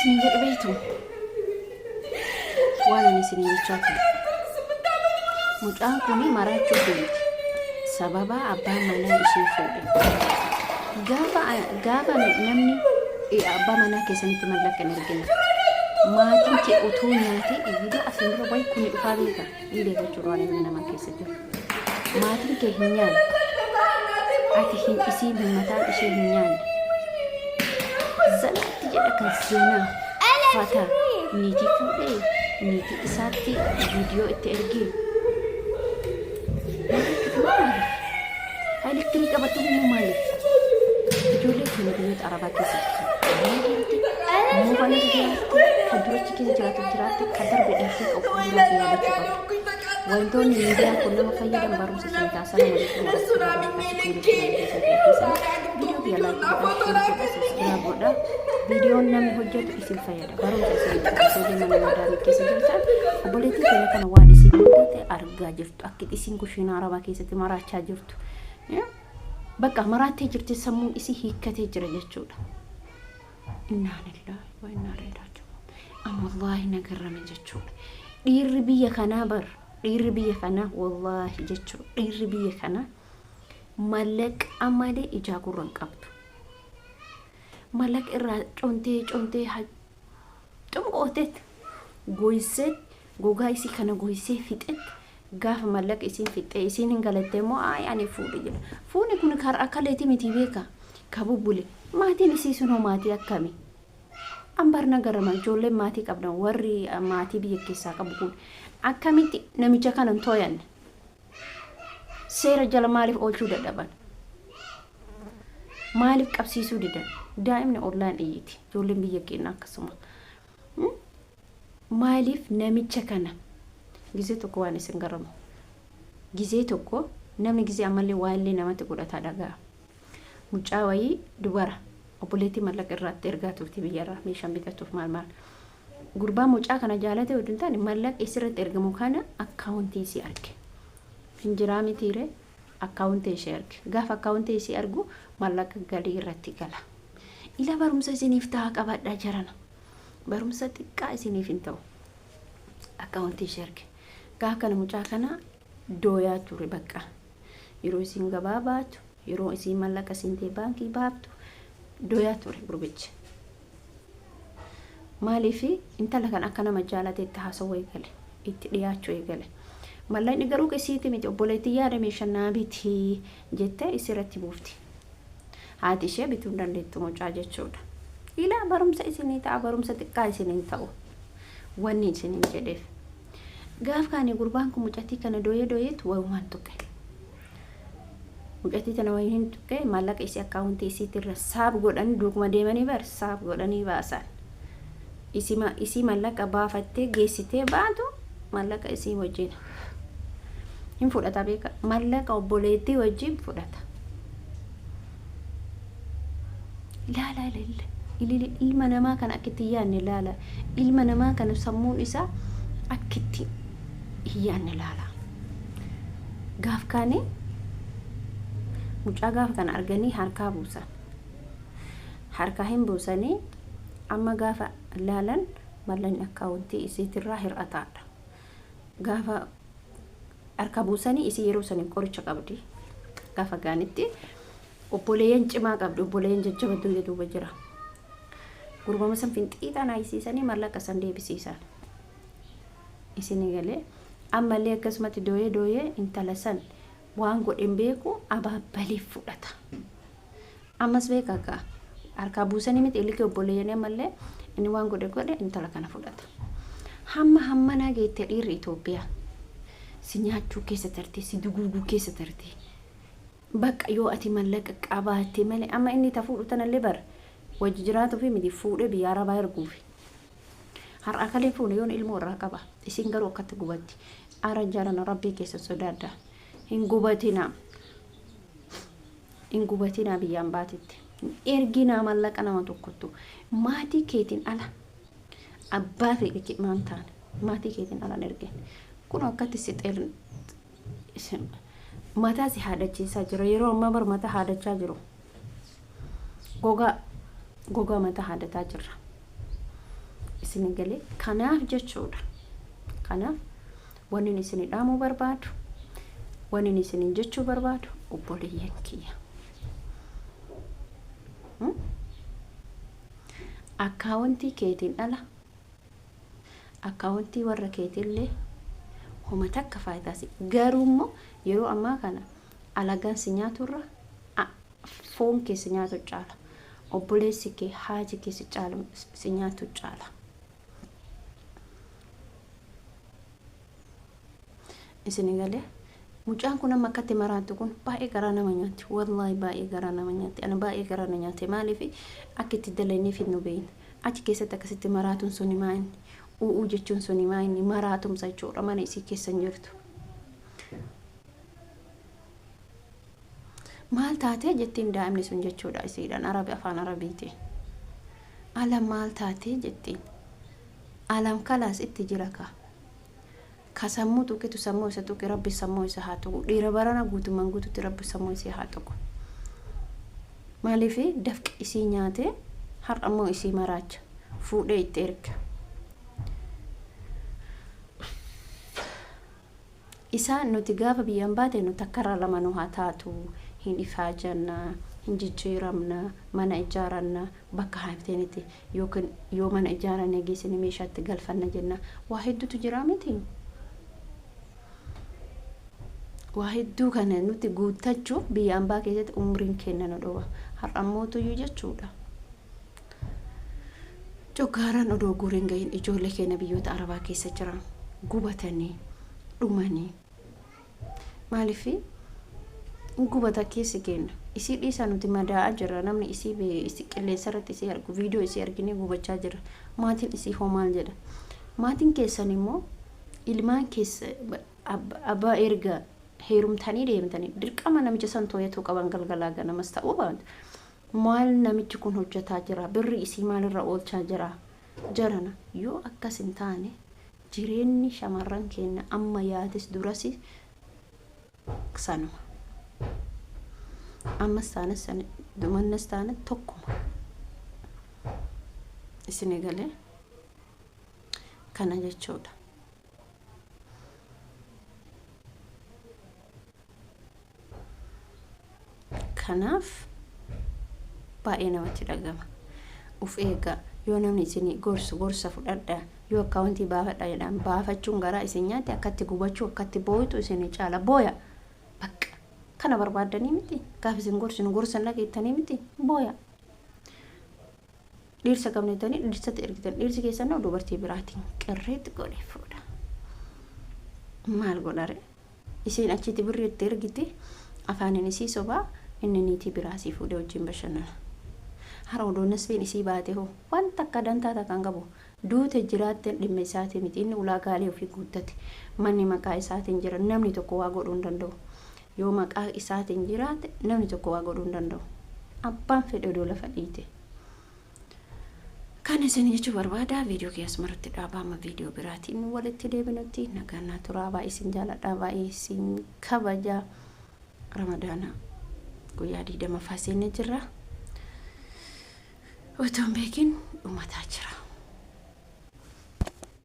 Isin jedhu beektu waan ani isin jechaa ture. Mucaan kun maraachuu deemti. Sababa abbaan manaa ishee fuudhe. Gaafa gaafa namni abbaa manaa keessanitti mallaqa hin ergine. Maatiin kee otoo nyaatee viidiyoo asiin dura wayi kuni dhufaa beeka. Hin beeka jechuudha waan ilmi namaa keessa jiru. Maatiin kee hin nyaanne. Ati hin isiin hin mataan ishee hin nyaanne. Zanaatti jedha kan seenaa fata niitii fuudhee niitii isaatti viidiyoo itti ergee. Maaliif maaliif? Elektirii qabatu immoo maaliif? Ijoollee keenya biyyoota Arabaa keessa jirtu. Moobaayilii jiraatte, kan durachi keessa jiraatu jiraatte, kan darbe dhiiftee kan fuulduraaf yaadachuu qabdu. Wantoonni miidiyaa kun nama fayyadan barumsa isin taasisan viidiyoo kiyya like godhaa, share godhaa, subscribe godhaa. Viidiyoon namni hojjetu isin fayyada. Barumsa isin taasisa mana madaamii keessa jirtan obboleettii keenya kana waan isin mudate argaa jirtu. Akka isin kushiinaa arabaa keessatti maraachaa jirtu. Bakka maraattee jirti sammuun isii hiikkatee jira jechuudha. Innaa lillaahi wa innaa ilaihi raaji'uun. Amma wallaahi na garrame jechuudha. Dhiirri biyya kanaa bar dhiirri biyya kanaa wallaahi jechuudha. Dhiirri biyya kanaa mallaqa malee ijaa gurra hin qabdu. Mallaqa irraa contee contee xumqooteet goyseet gogaa isii kana goysee fixet gaafa mallaqa isiin fixxee isiin hin galattee immoo ayi ani fuudhe jedha. Fuuni kun karaa kaleeti miti beeka. Ka bubbule maatiin isii sun hoo maatii akkami? An bar na garama ijoolleen maatii qabdan warri maatii biyya keessaa qabu kun akkamitti namicha kana hin tooyanne? Seera jala maaliif oolchuu dadhaban? Maaliif qabsiisuu didan? Daa'imni ollaan iyyiti. Ijoolleen biyya keenya akkasuma. Maaliif namicha kana gizee tokko waan isin garamu gizee tokko namni gizee ammallee waa illee namatti godhataa dhagaa. Mucaa wayii dubara obboleettii mallaqa irraatti ergaa turte biyyarraa meeshaan bitatuuf maal maal. Gurbaan mucaa kana jaalate oduu hin taane mallaqa isirratti ergamu kana akkaawuntii isii arge. Hin jiraa mitiire akkaawuntii ishee arge. Gaafa akkaawuntii isii argu mallaqa galii irratti gala. Ila barumsa isiniif ta'a qabadhaa jarana. Barumsa xiqqaa isiniif hin ta'u. Akkaawuntii ishee arge. Gaafa kana mucaa kana dooyaa ture bakka. Yeroo isiin gabaa baatu, yeroo isiin mallaqa seentee baankii baaftu dooyaa ture gurbichi. Maaliif intala kan akka nama jaalateetti haasawuu eegale, itti dhiyaachuu eegale. Mallaqni garuu isiiti miti obboleettii yaada meeshaa naa biti jettee isirratti buufti. Haati ishee bituu hin dandeettu mucaa jechuudha. Ilaa barumsa isinii ta'a barumsa xiqqaa isiniin ta'u. Wanni isiniin jedheef. Gaaf kaani gurbaan kun mucattii kana dooyee dooyeetu wayumaan tuqe. Mucattii tana wayiin hin tuqe maallaqa isii akkaawuntii isiitirra saab godhan duukuma deemanii bar saab godhanii baasan. Isii maallaqa baafattee geessitee baatu maallaqa isii wajjin hin fudhata beeka maallaqa obboleettii wajjin fudhata. Laala ilili ilili ilma namaa kana akka itti hin yaadne laala ilma namaa kana sammuun isaa akka itti hin yaadne laala. Gaaf kaane mucaa gaafa kana arganii harkaa buusan. Harkaa hin buusanii amma gaafa laalan mallaqni akkaawuntii isiitirraa hir'ataadha. Gaafa harka buusanii isii yeroo saniif qoricha qabdi. Gaafa gaanitti obboleeyyan cimaa qabdi obboleeyyan jajjaba duyda duuba jira. Gurbama san finxiixaan haayisiisanii mallaqa san deebisiisan. Isinii galee ammallee akkasumatti dooyee dooyee intala san waan godhe hin beeku abaabbaliif fudhata. Ammas beeka akka harkaa buusanii miti ilkee obboleeyyanii ammallee inni waan godhe godhe intala kana fudhata. Hamma hammanaa geette dhiirri Itoophiyaa si nyaachuu keessa tartee si duguuguu keessa tartee. Bakka yoo ati mallaqa qabaatte malee amma inni ta fuudhu tanallee bar wajji jiraatuufi miti fuudhee biyya arabaa erguufi. Har'aa kalee fuune yoon ilmoo irraa qaba. Isin garuu akkatti gubatti. Ara jarana rabbii keessan sodaadha. Hin gubatinaa. Hin gubatinaa biyyaan baatitti. Hin erginaa mallaqa nama tokkottu. Maatii keetiin ala. Abbaa fedhe kee maan taane. Maatii keetiin ala hin ergin. Kun akkatti si mataa si haadachiisaa jira. Yeroo ammaa bar mataa haadachaa jiru. Gogaa gogaa mataa haadataa jirra. Isin galee kanaaf jechuudha. Kanaaf wanni isin dhaamuu barbaadu, wanni isin jechuu barbaadu, obboleeyyan kiyya. Akkaawuntii keetiin ala akkaawuntii warra keetiillee homa takka faayidaasi. Garuu immoo yeroo ammaa kana alagaan si nyaaturra foon kee si nyaatu caala. Obboleessi kee, haaji kee si caalu si nyaatu caala. Isin galee mucaan kun amma akkatti maraattu kun baay'ee garaa nama nyaatti. Wallaahi baay'ee garaa nama nyaatti. Ana baay'ee garaa na nyaate. Maaliif akka itti dalagneef hin beekne. Achi keessatti akkasitti maraatuun suni maa inni? U'uu jechuun suni maa inni? Maraatumsa jechuudha, mana isii keessa hin jirtu. Maal taatee jettiin daa'imni sun jechuudha isiidhaan Arabi, afaan Arabiitiin. Alam maal taatee jettiin. Alam kalaas itti jira kaa. Ka sammuu tuqitu sammuu isa tuqi, Rabbi sammuu isa haa tuqu. Dhiira barana guutummaan guututti Rabbi sammuu isii haa tuqu. Maaliif dafqi isii nyaatee har'a immoo isii maraacha fuudhee itti erga. Isaan nuti gaafa biyyaan baate nu takkarraa lama nu haa taatu, hin ifaajanna, hin jijjiiramna, mana ijaaranna, bakka hafteenitti yookiin yoo mana ijaaranne geessine meeshaatti galfanna jenna. Waa hedduutu jira miti. Waa hedduu kana nuti guuttachuuf biyya ambaa keessatti umriin keenya nu dhowa. Har'a mootuyyuu jechuudha. Coggaaraan odoo guuriin gahin ijoollee keenya biyyoota Arabaa keessa jiran gubatanii dhumanii. Maaliif gubata keessi keenya? Isii dhiisaa, nuti madaa'aa jirra. Namni isii isii qilleensa irratti isii argu, viidiyoo isii arginee gubachaa jira. Maatiin isii hoo maal jedha? Maatiin keessan immoo ilmaan keessa abbaa erga heerumtanii deemtanii dirqama namicha san too'atuu qaban, galgalaa ganamas ta'uu baatu. Maal namichi kun hojjetaa jira? Birri isii maalirra oolchaa jira? Jarana yoo akkas hin taane jireenyi shamarran keenya amma yaatis durasi sanuma. Ammas taane sana, dumannas taane tokkuma. Isin galee kana jechuudha. Kanaaf baay'ee namatti dhagama. Uf eegaa. Yoo namni isin gorsu gorsa fudhadhaa. Yoo akkaawuntii baafadha jedhan baafachuun garaa isin nyaate, akkatti gubachuu, akkatti boo'itu isin caala. Booya. Bakka kana barbaaddanii miti. Gaafa isin gorsinu gorsa hin dhageettanii miti. Booya. Dhiirsa qabnettanii dhiirsatti ergitan. Dhiirsi keessan immoo dubartii biraatiin qirreetti godhe fuudha. Maal godhare? Isiin achitti birrii itti ergiti, afaaniin isii sobaa, inni niitii biraa sii fuudhee wajjin bashannana. Hara odoo nasbiin isii baate hoo wanta akka dantaa takka hin qabu. Duute jiraatteen dhimma isaatii miti, inni ulaagaalee ofii guuttate. Manni maqaa isaatiin jira, namni tokko waa godhuu hin danda'u. Yoo maqaa isaatiin jiraate namni tokko waa godhuu hin danda'u. Abbaan fedhe odoo lafa dhiite. Kan isin jechuu barbaada, viidiyoo kee asumarratti dhaabaa, amma viidiyoo biraatiin walitti deebinutti nagaan naa turaa. Baay'ee isin jaaladha, baay'ee isin kabaja. Ramadaana guyyaa 20ffaa seennee jirra. Otoo hin beekin dhumataa jira.